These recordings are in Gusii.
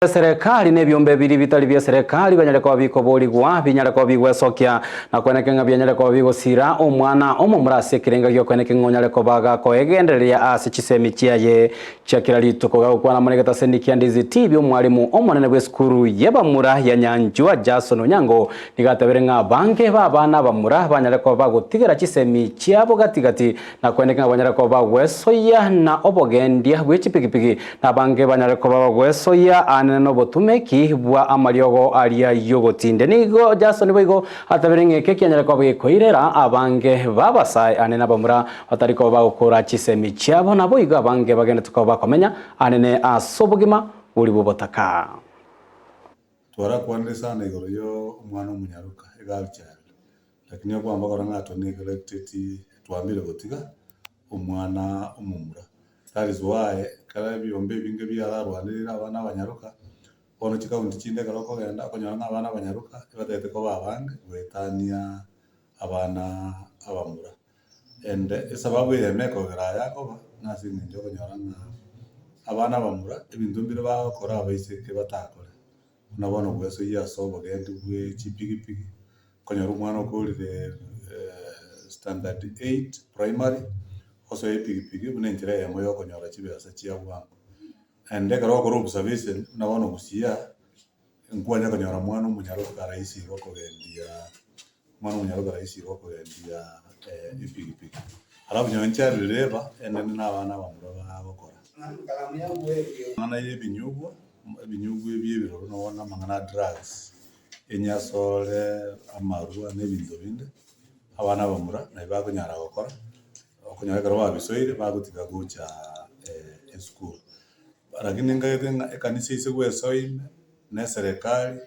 Eserekari na ebiombe biria bitari bi'eserekari banyare koba bikoborigwa, binyare koba bigwesokia, na kweneke ng'a bianyare koba bigosira omwana omomura ase ekerenga gi'okweneke ng'a onyare koba gakoegendereria ase chisemi chiaye chia kera rituko. Gagokwana amo negetaseni kia Ndizi TV, omwalimu omonene bw'esukuru y'abamura ya Nyanchwa, Jason Onyango, nigo atebire ng'a abange b'abana abamura banyare koba bagotigera chisemi chiabo gati-gati Na kweneke ng'a banyare koba bagwesoyia na obogendia bwe chipigipigi, na abange banyare koba bagwesoyia anene nobotumeki bwa amariogo aria y'ogotindia. Nigo Jasoni boigo atabire ng'a eke kianyare koba gekoirera abange b'abasae anene abamura batari koba bagokora chisemi chiabo, naboigo abange bagenderete koba bakomenya anene ase obogima boria bw'obotaka. Twarakwanire sana igoro y'omwana omonyaroka, a girl child. Lakini okwamba korora ng'a twa neglected twambire gotiga omwana omomura. That is why ekero ebiombe ebinge biararwanerire abana abanyaroka, bono chikaunti chinde ekero okogenda okonyora ng'a abana abanyaroka ebatagete koba abange goetania abana abamura. And esababu eyemo ekogera aya akoba, nase eng'encho okonyora ng'a abana abamura ebinto mbire bagokora abaiseke batakore. Buna bono gwesoyia ase obogendi bwe chipigipigi, okonyora omwana okorire standard eight primary, osoe epigipigi buna enchera eyemo ya okonyora chibesa chia bwango. Naende ekero ogokora observation, buna bono gusii nkwanya konyora mwana omonyaroka rahisi iga okogendia omwana omonyaroka rahisi iga okogendia epigipigi. Alafu nonye child labour enene na abana abamura bagokora. Amang'ana ya ebinyugwa, ebinyugwa ebi ebiroro nabo na amang'ana a drugs, enyasore, amarwa na ebinto binde, abana abamura nabio bakonyara gokora, okonyora ekero babisoire bagotiga gocha esukuru. Lakini nkaete ng'a ekanisa ase gwesoa ime, na eserekari,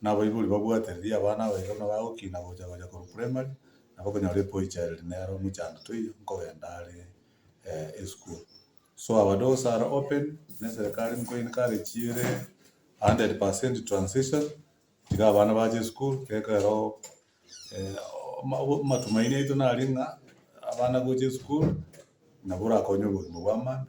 na abaibori babwatererie abana aba iga buna bagokina gocha gocha korwa primary, nabo okonyora eboy child nere omochando toiyo nkogenda are esukuru. So our doors are open, na eserekari nko encourage ere 100% transition, tiga abana bache esukuru, gekero amatumaini aito nari ng'a abana gocha esukuru, nabo orakonye obogima bwa mambia.